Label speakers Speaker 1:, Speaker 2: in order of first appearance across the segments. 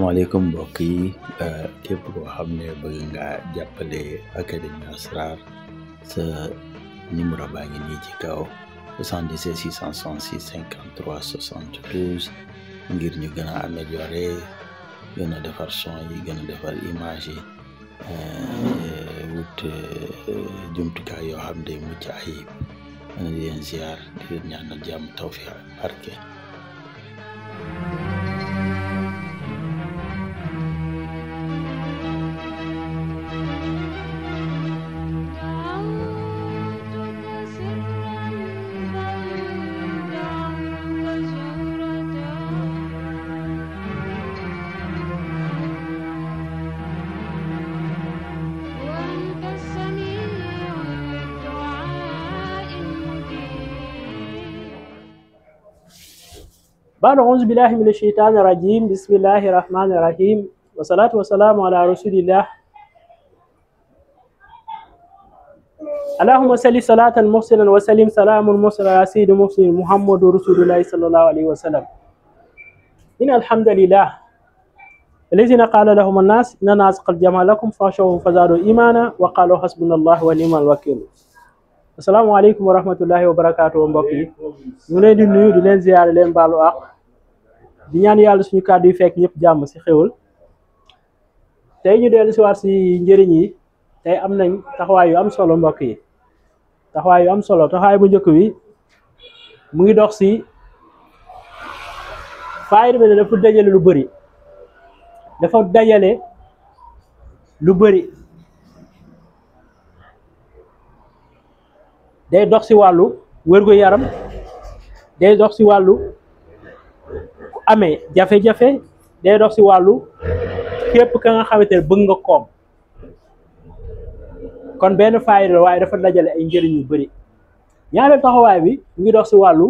Speaker 1: Assalamualaikum mbokk yi képp koo xam ne bëgg nga jàppale Académie Asrar sa numéro baa ngi nii ci kaw 77 666 53 72 ngir ñu gën a améliorer gën a defar son yi gën a defar image yi wut jumtukaay yoo xam ne mucc ayib di leen ziar di leen ñaanal jàmm tawfiq barke.
Speaker 2: بعد أعوذ بالله من الشيطان الرجيم بسم الله الرحمن الرحيم والصلاة والسلام على رسول الله اللهم صل صلاة محسنا وسلم سلام المرسل على سيد المرسلين محمد رسول الله صلى الله عليه وسلم إن الحمد لله الذين قال لهم الناس إن الناس قد جمع لكم فخشوهم فزادوا إيمانا وقالوا حسبنا الله ونعم الوكيل. Assalamu alaikum wa rahmatullahi wa barakatuh mbokk yi ñu leen di nuyu di leen ziyaare leen baalu àq di ñaan yàlla suñu kàddu yi fekk ñëpp jàmm ci xéwal tey ñu dellu si waat si njëriñ yi tey am nañ taxawaay yu am solo mbokk yi taxawaay yu am solo taxawaay bu njëkk bi mu ngi dox si faayda bi ne dafa dajale lu bëri day dox si wàllu wérgu yaram day dox si wàllu ku amee jafe-jafe day dox si wàllu képp ka nga xamante ne bëgg nga koom kon benn faayda waaye dafa dajale ay njëriñ yu bëri. ñaareel taxawaay bi mu ngi dox si wàllu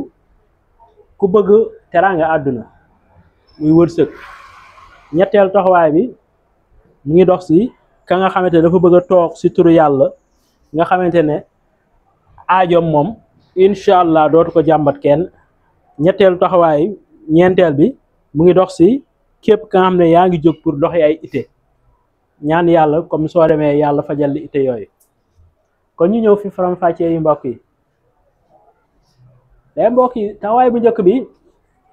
Speaker 2: ku bëgg teraanga àdduna muy wërsëg. ñetteel taxawaay bi mu ngi dox si ka nga xamante ne dafa bëgg a toog si turu yàlla nga xamante ne aajoom moom incha allah dootu ko jàmbat kenn. ñetteelu taxawaay ñeenteel bi mu ngi dox si képp ka nga xam ne yaa ngi jóg pour doxi ay ite ñaan yàlla comme soo demee yàlla fajal li ite yooyu. kon ñu ñëw fi faram fàccee yi mbokk yi day mbokk yi taxawaay bu njëkk bi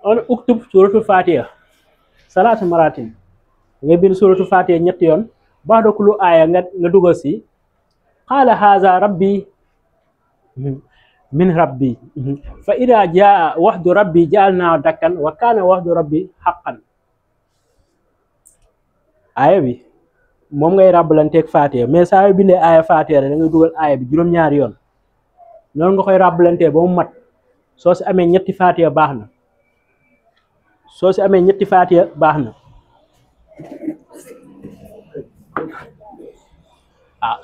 Speaker 2: on uktub suratul fatiha salaatu maratin nga bind suratul fatiha ñetti yoon baax da kulu aaya nga dugal si qaala haza rabbi min rabbi fa ida jaa waxdu rabbi jaalnaa dakkan wa kaana waxdu rabbi xaqan. aaya bi moom ngay ràbbalanteeg faatiha mais saa yoo bindee aaya faatiha rek da ngay dugal aaya bi juróom-ñaari yoon noonu nga koy ràbbalantee ba mu mat. soo si amee ñetti faatiha baax na soo si amee ñetti faatiha baax na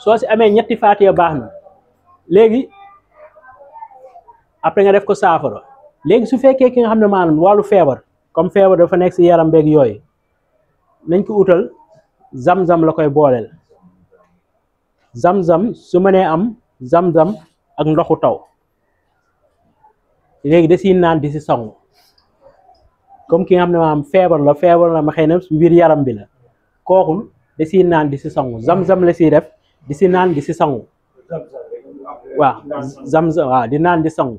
Speaker 2: soo si amee ñetti faatiha baax na léegi après nga def ko saafara. léegi su fekkee ki nga xam ne maanaam wàllu feebar comme feebar dafa nekk si yaram beeg yooyu nañ ko utal zam-zam la koy booleel. zam-zam su mënee am zam-zam ak ndoxu taw léegi da siy naan di si sangu comme ki nga xam ne maanaam feebar la ma xëy na mbir yaram bi la kooku da siy naan di si sangu zam-zam la siy def di si naan di si sangu. waaw zam-zam waaw di naan di sangu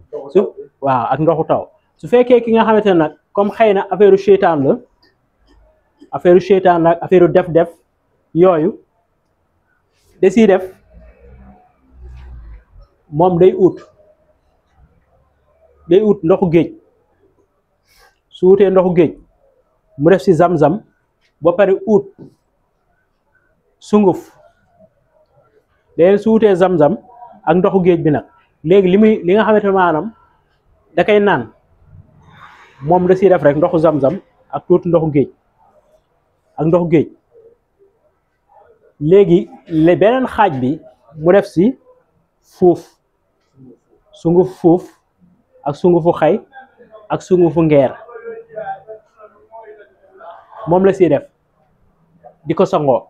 Speaker 2: waaw ak ndoxu taw. su fekkee ki nga xamante ne nag comme xëy na affaire seytaan la affaire def yooyu da siy def moom day ut ndoxu géej. su wutee ndoxu géej mu def si zam-zam ba pare ut sunguf léegi su wutee zam-zam ak ndoxu géej bi nag léegi li nga xamante ne maanaam da koy naan moom da siy def rek ndoxu zam-zam ak tuuti ndoxu géej léegi beneen xaaj bi mu def si sunguf fuuf ak sungufu xay ak sungufu ngeer moom la siy def di ko sangoo.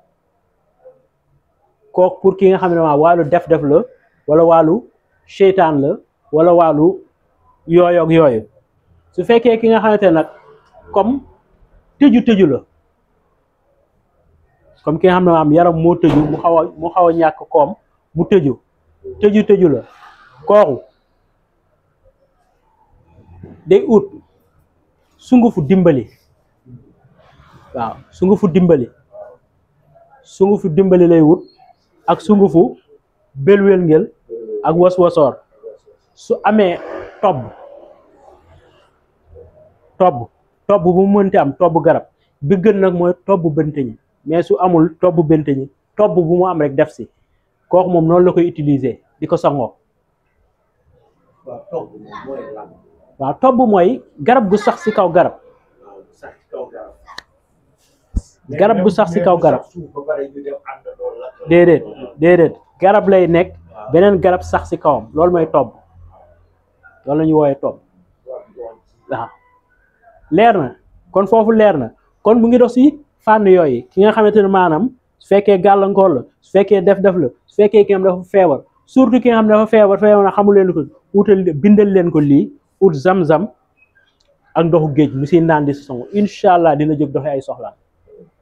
Speaker 2: kooku pour ki nga xam ne wàllu def la wala wàllu seytaan la wala wàllu yooyu su fekkee ki nga xamante nag comme tëju la comme ki nga xam ne am yaram moo tëju mu xaw a ñàkk koom mu tëju la kooku day ut sungufu dimbali waaw sungufu dimbali lay wut ak sungufu belwel ngel ak was-wasoor su amee tobb bu mu mënti am tobb garab bi gën nag mooy tobb bënteñi mais su amul tobb bënteñi tobb bu mu am rek def si kooku moom noonu la koy utiliser di ko sangoo. waaw tobb mooy garab gu sax ci kaw garab gu sax ci kaw garab déedéet garab lay nekk beneen garab sax ci kawam loolu mooy tobb loolu la ñuy woowee tobb waaw leer na kon foofu leer na kon mu ngi dox ci fànn yooyu ki nga xamante ne maanaam su fekkee gàllankoor la su fekkee def la su fekkee ki nga xam dafa feebar surtout ki nga xam dafa feebar na xamul leen ko utal bindal leen ko lii ut zam-zam ak ndoxu géej mu si naan di si songu incha allah dina jóg doxee ay soxla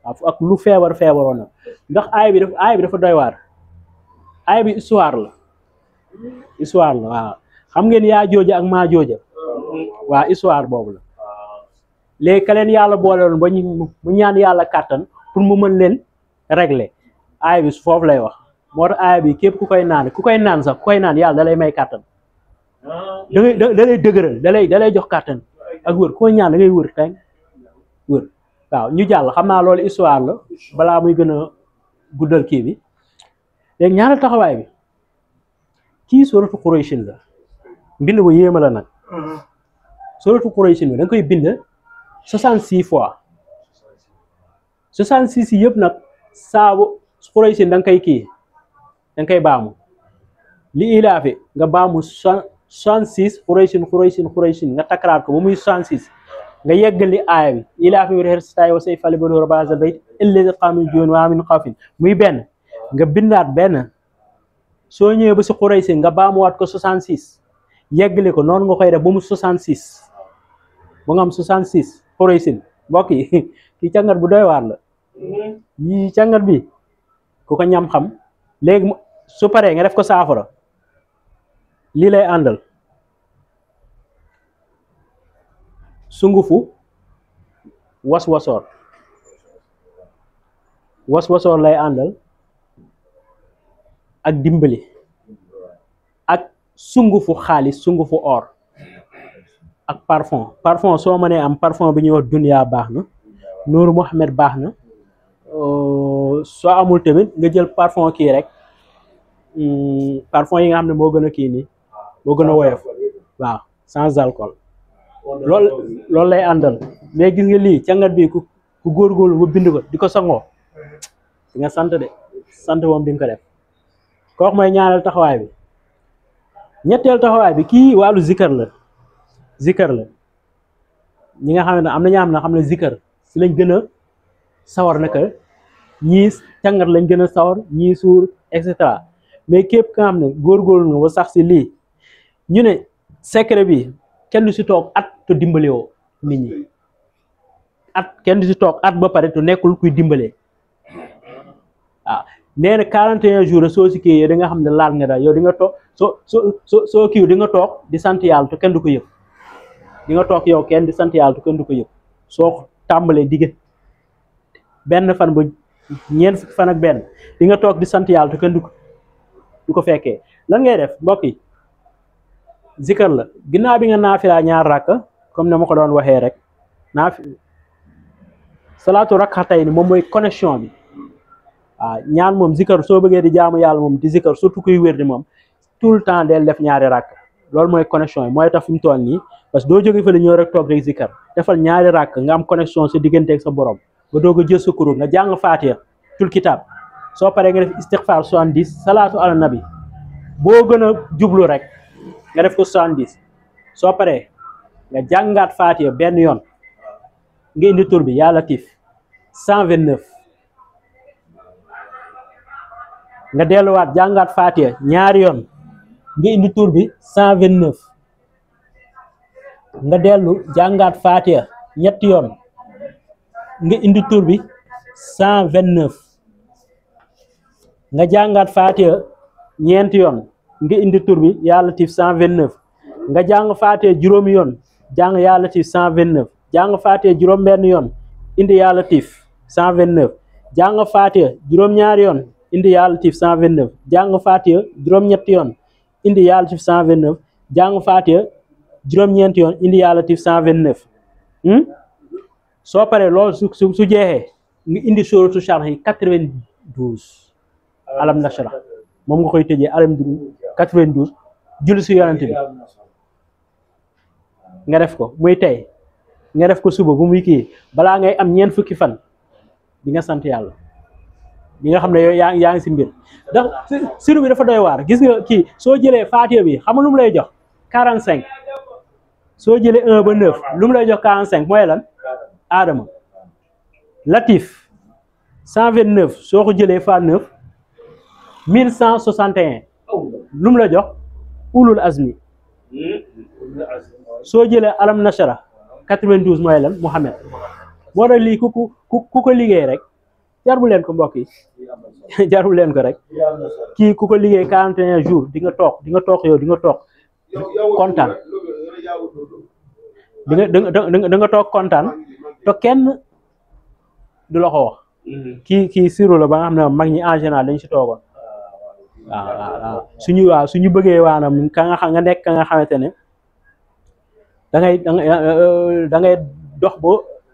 Speaker 2: waaw ak lu feebaroon na ndax aay bi dafa doy waar aay bi histoire la waaw xam ngeen yaa jooja ak maa jooja waaw histoire boobu la léegi ka leen yàlla boolewoon ba mu ñaan yàlla kàttan pour mu mën leen régler aay bi foofu lay wax moo tax aay bi képp ku koy naan sax ku koy naan yàlla da lay may kàttan da lay dëgëral da lay jox kàttan ak wër ku koy ñaan da ngay wër tey wër waaw ñu jàll xam naa loolu histoire la balaa muy gën a guddal kii bi léegi ñaareel taxawaay bi kii suratu Qurayshin la mbind bu yéema la nag suratu Qurayshin bi da nga koy bind 66 fois 66 yi yëpp nag saabu Qurayshin da nga koy baamu li ilaafi nga baamu 66 Qurayshin nga takkaraat ko ba muy 66 nga yeggali aaya bi ilaafi wér stay wa say fali baloor basal bayt illadi qaamin juun waa min xaafin muy benn nga bindaat benn soo ñëwee ba si Qurayshin nga baamuwaat ko 66 yeggali ko noonu nga koy def ba mu 66 ba nga am 66 Qurayshin mbokk yi kii càngat bu doy waar la yii càngat bi ku ko ñam xam léegi su paree nga def ko saafara lii lay àndal sungufu was-wasoor lay àndal ak dimbali ak sungufu xaalis sungufu or ak parfum soo mënee am parfum bi ñuy wax dunya baax na Nuuru Muhammad baax na soo amul tamit nga jël parfum kii rek parfum yi nga xam ne moo gën a kii nii moo gën a woyof waaw sans alcool loolu lay àndal mais gis nga lii càngat bi ku góorgóorlu ba bind ko di ko sangoo di nga sant moom di nga ko def kooku mooy ñaareel taxawaay bi ñetteel taxawaay bi kii wàllu zikar la ñi nga xam ne am na ñoo xam ne zikar si lañ gën a sawar naka ñii càngat lañ gën a sawar ñii suur et cetera mais képp ka nga xam ne góorgóorlu nga ba sax si lii ñu ne secret bi kenn du si toog at te dimbaliwoo nit ñi kenn du si toog at ba pare te nekkul kuy dimbalee waaw nee na 41 jours soo si kii yow di nga xam ne laal nga daal yow di nga toog soo kii di nga toog di sant yàlla te kenn du ko yëg di nga toog yow kenn di sant yàlla te kenn du ko yëg soo tàmbalee digg benn fan ba ñeent fukki fan ak benn di nga toog di sant yàlla te kenn du ko fekkee lan ngay def mbokk yi zikar la ginnaaw bi nga naafilaa ñaar rakk comme ne ma ko doon waxee rek salaatu rak'atayni moom mooy connexion bi waaw ñaan moom zikar soo bëggee di jaamu yàlla moom di zikar surtout kuy wér di moom tout le temps del def ñaari rakk loolu mooy connexion yi mooy tax fi mu toll nii parce que doo jóge fa la ñëw rek toog rek zikar defal ñaari rakk nga am connexion sa digganteeg sa borom nga doog a jël sa kuréel nga jàng faatiha tul kitab soo paree nga def istighfar 70 salaatu ala nabi boo gën a jublu rek nga def ko 70 soo paree nga jàngaat faatiha benn yoon nga indi tur bi yaa latif 129 nga delluwaat jàngaat faatiha ñaari yoon nga indi tur bi 129 nga dellu jàngaat faatiha ñetti yoon nga indi tur bi 129 nga jàngaat Fatiha ñeenti yoon nga indi tur bi yaa latif 129 nga jàng Fatiha juróomi yoon jàng yaa latif 129 jàng Fatiha juróom benn yoon indi yaa latif 129 jàng Fatiha juróom-ñaari yoon indi yaa latif 129 jàng Fatiha juróom-ñetti yoon indi yaa latif 129 jàng Fatiha juróom-ñeenti yoon indi yaa latif 129 soo paree loolu su jeexee nga indi sóoratu Sharh yi 92 alam nashrah moom nga koy tëjee alam 92 julli si yonent bi nga def ko muy tey nga def ko suba bu muy kii balaa ngay am ñeent fukki fan di nga sant yàlla bi nga xam ne yow yaa ngi si mbir ndax siru bi dafa doy waar gis nga kii soo jëlee Fatiha bi xam nga lu mu lay jox 45 soo jëlee 1 ba 9 lu mu lay jox 45 mooy lan Adama Latif 129 soo ko jëlee fa 9 1161 lu mu la jox ulul azmi soo jëlee alam nashrah 92 mooy lan Muhammad moo tax lii ku ko liggéey rek jarbu leen ko mbokk yi jarbu leen ko rek kii ku ko liggéey 41 jours di nga toog yow di nga toog kontaan da nga toog kontaan te kenn du la ko wax kii siru la ba nga xam ne mag ñi en général dañ si toogoon waaw suñu bëggee waanam nga nekk ka nga xamante ne da ngay dox ba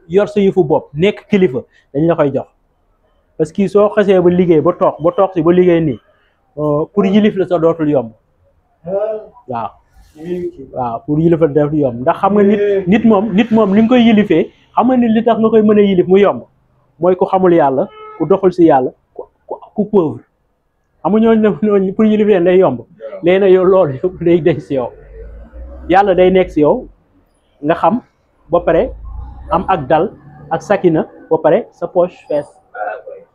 Speaker 2: yor sa yëfu bopp nekk kilifa dañ la koy jox parce que soo xasee ba liggéey ba toog si ba liggéey nii pour yilif la sa dootul yomb waaw pour yilif la dootul yomb ndax xam nga nit moom li nga koy yilifee xam nga nit li tax nga koy mën a yilif mu yomb mooy ku xamul yàlla ku doxul si yàlla ku pauvre xam nga ñooñu pour yilif leen day yomb léegi nag yow loolu yëpp day denc si yow yàlla day nekk si yow nga xam ba pare am ak dal ak sakina ba pare sa poche fees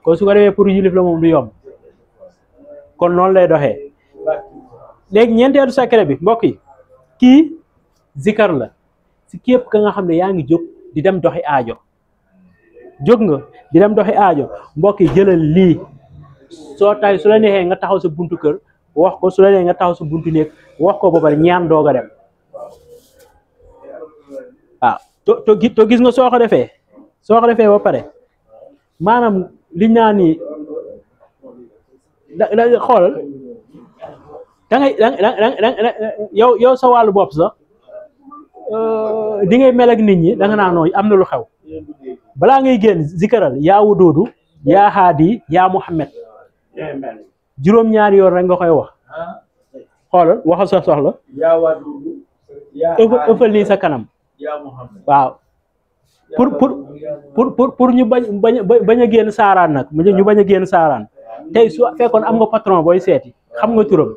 Speaker 2: kon su ko defee pour yilif la moom du yomb kon noonu lay doxee léegi ñeenteelu secret bi mbokk yi kii zikar la si képp ka nga xam ne yaa ngi jóg di dem doxi aajo jóg nga di dem doxi aajo mbokk yi jëlal lii soo tay su la neexee nga taxaw sa buntu kër wax ko su la neexee nga taxaw sa buntu néeg wax ko ba pare ñaan doog a dem waaw to gis nga soo ko defee ba pare maanaam liñ naa ni da xoolal da ngay yow sa wàllu bopp sax di ngay mel ak nit ñi da nga naan am na lu xew balaa ngay génn zikaral yaa Waduudu yaa Haadi yaa Muhammad juróom-ñaari yoon rek nga koy wax xoolal waxal sa soxla ëffal nii sa kanam waaw pour ñu bañ a génn saaraan nag ñu bañ a génn saaraan tey su fekkoon am nga patron booy seeti xam nga turam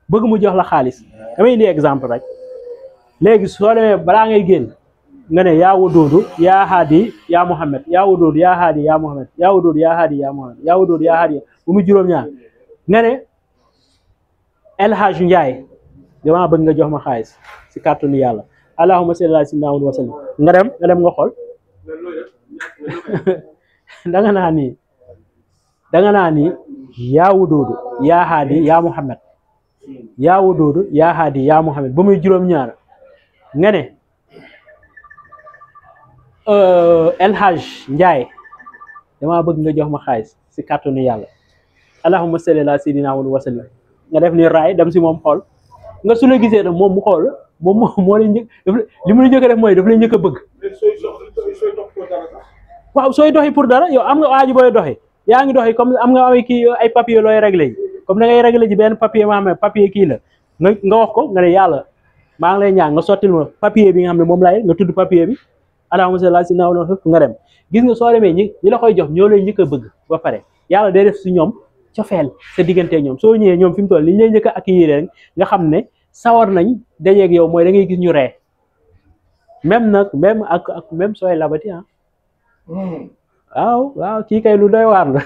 Speaker 2: bëgg mu jox la xaalis damay indi exemple rek léegi soo demee balaa ngay génn nga ne yaa Waduudu yaa Haadi yaa Muhammad yaa Waduudu yaa Haadi yaa Muhammad yaa Waduudu yaa Haadi yaa Muhammad yaa Waduudu yaa Haadi bu mu juróom-ñaar nga ne El Hadj Ndiaye damaa bëgg nga jox ma xaalis si kàttanu yàlla allahumma salli ala sayyidina wa sallam nga dem nga xool da nga naa nii yaa Waduudu yaa Haadi yaa Muhammad yaa Waduudu yaa Haadi yaa Muhammad ba muy juróom-ñaar nga ne El Hadj Ndiaye damaa bëgg nga jox ma xaalis si kàttanu yàlla allahumma salli ala sayyidina wa sallam nga def ni raay dem si moom xool nga su la gisee nag moom mu xool moom moo lay njëkk li mu la njëkk a def mooy daf lay njëkk a bëgg waaw sooy doxi pour dara yow am nga aaji booy doxi yaa ngi doxi comme am nga ay papier looy réglé comme da ngay réglé ji benn papier maa xam ne papier kii la nga wax ko nga ne yàlla maa ngi lay ñaan nga sottil ma papier bi nga xam ne moom laay nga tudd papier bi allahumma salli ala sayyidina wa sallam nga dem gis nga soo demee ñi la koy jox ñoo lay njëkk a bëgg ba pare yàlla day def si ñoom cofeel sa diggante ñoom soo ñëwee ñoom fi mu toll li ñu lay njëkk a accueillir rek nga xam ne sawar nañ dajeeg yow mooy da ngay gis ñu ree même même sooy labati waaw kii kay lu doy waar la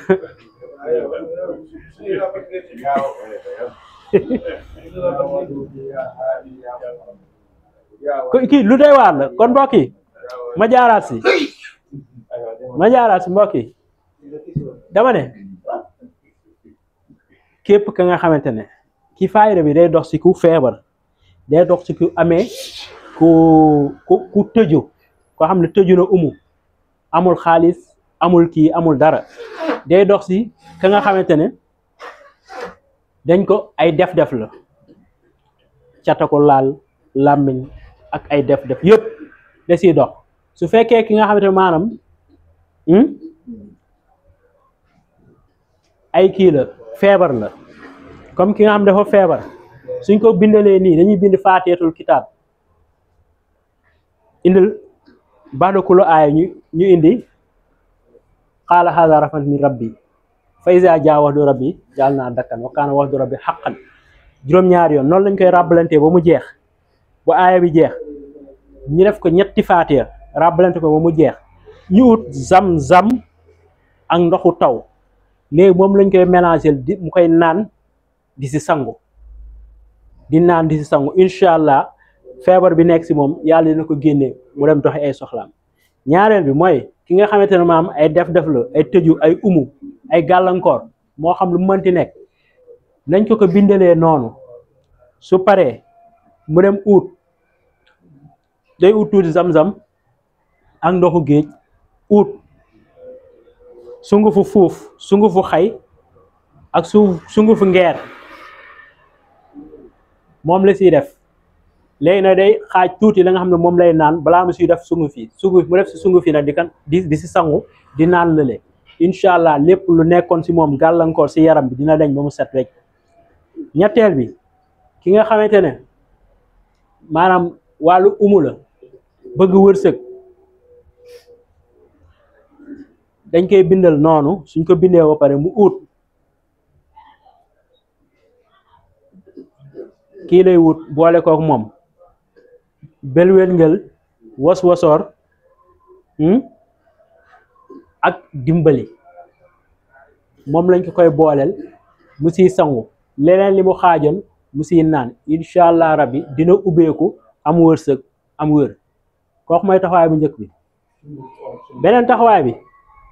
Speaker 2: kii lu doy waar la kon mbokk yi ma jaaraat si mbokk yi dama ne képp ka nga xamante ne ki faayda bi day dox si ku feebar, day dox si ku amee ku tëju koo xam ne tëju na amul xaalis amul kii amul dara, day dox si ka nga xamante ne dañ ko ay def-def la, cata ko laal làmmiñ ak ay def-def yëpp da siy dox. su fekkee ki nga xamante ne maanaam ay kii la feebar la, comme ki nga xam dafa feebar, suñ ko bindalee nii dañuy bind faatihatul kitaab indil baxdakulu aaya ñu indi qaala haza rahmatan min rabbi fa iza jaa wa'du rabbi jaal naa dakkan wa kaana wa'du rabbi haqqan, juróom-ñaari yoon noonu lañ koy ràbbalante ba mu jeex. bu aaya bi jeex ñu def ko ñetti faatiha ràbbalante ko ba mu jeex, ñu ut zam-zam ak ndoxu taw, léegi moom lañ koy mélanger di mu koy naan di si sangu, di naan di si sangu, incha allah feebar bi nekk si moom yàlla dina ko génnee mu dem doxi ay soxlaam. ñaareel bi mooy ki nga xamante ne maam ay def-def la, ay tëju, ay ay gàllankoor, moo xam lu mu mënti nekk, nañ ko bindalee noonu. su paree mu dem day ut tuuti zam-zam ak ndoxu géej, sungufu fuuf, sungufu xay ak sungufu ngeer, moom la siy def. léegi nag day xaaj tuuti la nga xam ne moom lay naan balaa mu siy def sunguf mu def si sunguf yi nag di si sangu di naan lële, incha allah lépp lu nekkoon si moom gàllankoor si yaram bi dina dañ ba mu set rek. ñetteel bi ki nga xamante ne maanaam wàllu la bëgg wërsëg, dañ koy bindal noonu. suñ ko bindee ba pare mu kii lay wut boole kook moom belwel ngel was-wasoor ak dimbali, moom lañ ko koy booleel mu siy sangu. leneen li mu xaajoon mu siy naan, incha allah rabbi dina ubbeeku, am wërsëg, am wër. kooku mooy taxawaay bu njëkk bi. beneen taxawaay bi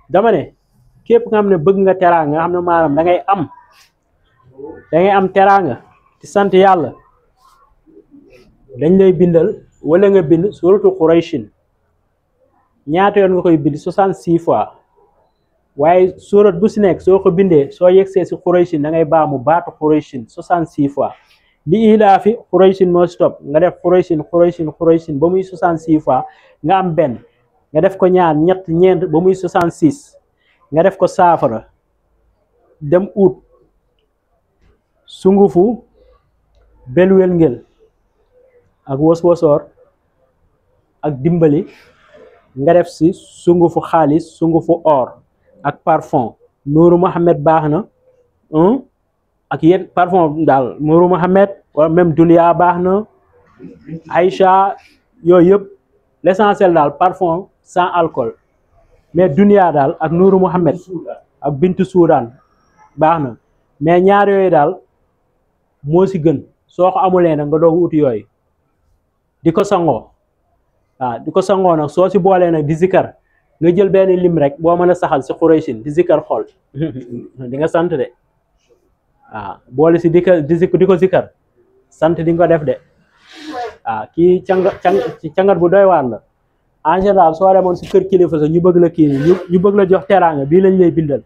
Speaker 2: dama ne képp nga xam ne bëgg nga teraanga, nga xam ne maanaam da ngay am teraanga ci sant yàlla, dañ lay bindal wala nga bind suratu Qurayshin. ñaata yoon nga koy bind 66 fois, waaye surat bu si nekk soo ko bindee soo yegsee si Qurayshin da ngay baamu baatu Qurayshin 66 fois. li ilaafi Qurayshin moo si topp nga def Qurayshin ba muy 66 fois, nga am benn, nga def ko ñaar, ñett, ñeent ba muy 66, nga def ko saafara, dem sungufu belwel ngel ak was-wasoor ak dimbali, nga def si sungufu xaalis, sungufu or ak parfum. Nuuru Muhammad baax na ak yenn parfum daal, Nuuru Muhammad wala même Dunia baax na, Aïcha, yooyu yëpp l'essentiel daal parfum sans alcool, mais Dunia daal ak Nuuru Muhammad ak Bintu Suudaan baax na, mais ñaar yooyu daal moo si gën. soo ko amulee nag nga doog uti yooyu di ko sangoo. waaw di ko sangoo nag soo si boolee nag di zikar, nga jël benn lim rek boo mën a saxal si Qurayshin di zikar xool di nga sant de. waaw boole si di ko zikar sant di nga ko def de. waaw kii cangat bu doy waar la. en général soo demoon si kër kilifa sax ñu bëgg la kii ñu bëgg la jox teraanga bii lañ lay bindal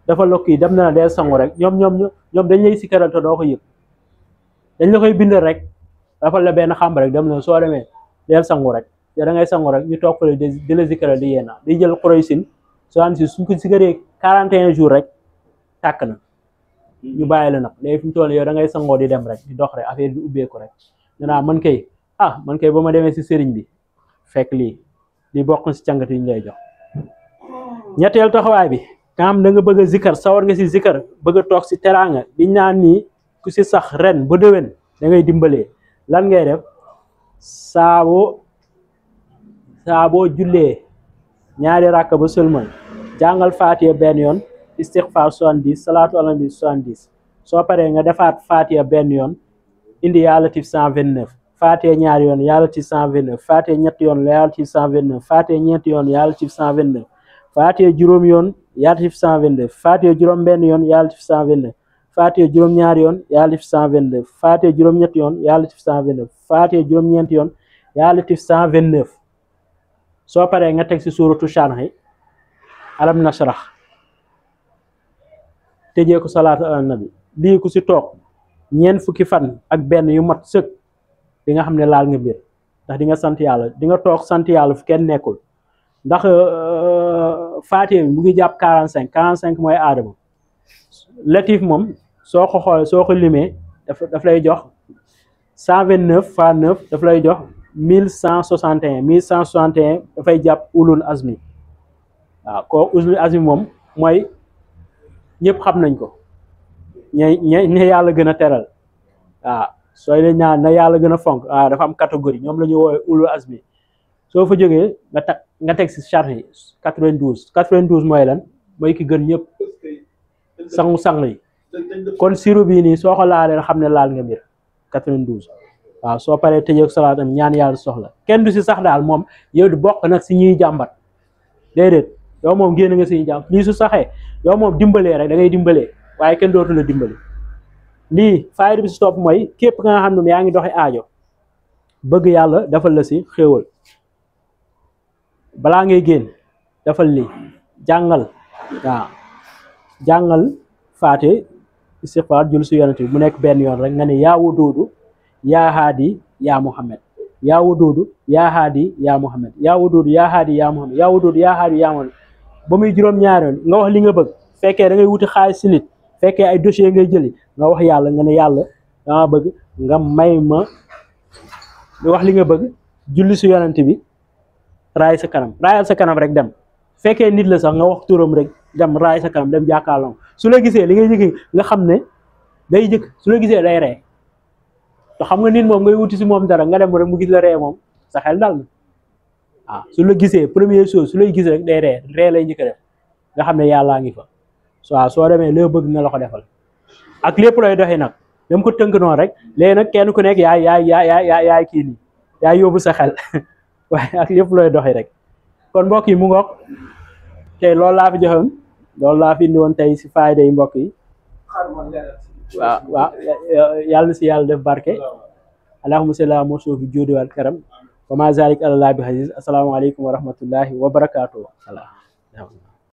Speaker 2: dafa la kii dem na dee sangu rek, ñoom dañ lay sikaral te doo ko yëg. dañ la koy bindal rek dafa la benn xàmb rek dem na soo demee deel sangu rek, te da ngay sangu rek ñu toppale di la zikara di yéena di jël Qurayshin 66 suñ ko zikaree 41 jours rek tàkk na, ñu bàyyi la nag. léegi fi mu toll yow da ngay sangoo di dem rek di dox rek, affaire bi ubbeeku rek. naa man kay ba ma demee si sëriñ bi fekk lii bokk si càngat yi ñu lay jox. ñetteel taxawaay bi nga xam da nga bëgg a zikar, sawar nga si zikar, bëgg a toog si teraanga di ñaan nii ku si sax ren ba déwén da ngay dimbalee. lan ngay def? saaboo jullee ñaari rakka ba sëlmal, jàngal Fatiha benn yoon, istighfar 70, salaatu ala nabi 70. soo paree nga defaat Fatiha benn yoon, indi yaa latif 129, Fatiha ñaari yoon yaa latif 129, Fatiha ñetti yoon yaa latif 129, Fatiha ñeenti yoon yaa latif 129, Fatiha juróom yoon yaa latif 129, Fatiha juróom benn yoon yaa latif 129, Fatiha juróom-ñaari yoon yaa latif 129 Fatiha juróom-ñetti yoon yaa latif 129 Fatiha juróom-ñeenti yoon yaa latif 129 soo paree nga teg si suuratu Sharh alam nashrah tëjee ko salaatu ala nabi lii ku si toog ñeent fukki fan ak benn yu mat sëkk di nga xam ne laal nga mbir ndax di nga sant yàlla di nga toog sant yàlla fu kenn nekkul ndax Fatiha mu ngi jàpp 45 mooy aadama latif moom soo ko xoolee soo ko limee daf lay jox 129 fois 9 daf lay jox 1161 dafay jàpp ulul azmi waaw ko ulul azmi moom mooy ñëpp xam nañ ko ña yàlla gën a teral waaw sooy la ñaan na yàlla gën a fonk waaw dafa am catégorie ñoom la ñuy woowee ulul azmi soo fa jógee nga teg si Sharh 92 mooy lan mooy ki gën ñëpp sangu-sang yi kon siru bii nii soo ko laalee xam ne laal nga mbir 92 waaw soo paree tëjee salaat am ñaan yàlla soxla kenn du si sax daal moom yow du bokk nag si ñuy jàmbat déedéet yow moom génn nga si ñuy jàmbat lii su saxee yow moom dimbalee rek da ngay dimbalee waaye kenn dootu la dimbali lii fayda bi si topp mooy képp nga xam ne yaa ngi doxi aajo bëgg yàlla defal la si xéewal balaa ngay génn defal lii jàngal waaw jàngal Fatiha istighfar jul si yonent bi mu nekk benn yoon rek nga ne yaa Waduudu yaa Haadi yaa Muhammad yaa Waduudu yaa Haadi yaa Muhammad yaa Waduudu yaa Haadi yaa Muhammad yaa Waduudu yaa Haadi yaa Muhammad ba muy juróom-ñaari yoon nga wax li nga bëgg fekkee da ngay wuti xaalis si nit fekkee ay dossier ngay jëli nga wax yàlla nga ne yàlla dama bëgg nga may ma wax li nga bëgg julli si yonent bi raay sa kanam raayal sa kanam rek dem fekkee nit la sax nga wax turam rek dem raay sa kanam dem jàkkaarloo su la gisee li ngay jëkk nga xam ne day jëkk su la gisee day ree te xam nga nit moom ngay wuti si moom dara nga dem rek mu gis la ree moom sa xel dal na waaw su la gisee première chose su lay gis rek day ree lay njëkk a def nga xam ne yàllaa ngi fa waaw soo demee loo bëgg na la ko defal ak lépp looy doxee nag dem ko tënk noonu rek léegi nag kenn ku nekk yaay kii nii yaay yóbbu sa xel waaye ak lépp looy doxee rek kon mbokk yi mu ngoog tey loolu laa fi joxoon loolu laa fi indi woon tey si fayda yi mbokk yi waaw yàlla na si yàlla def barke allahumma salli ala mawsuufi juudi wal karam wa ma zalik ala laa bi aziz asalaamaaleykum wa rahmatullahi wa barakaatu.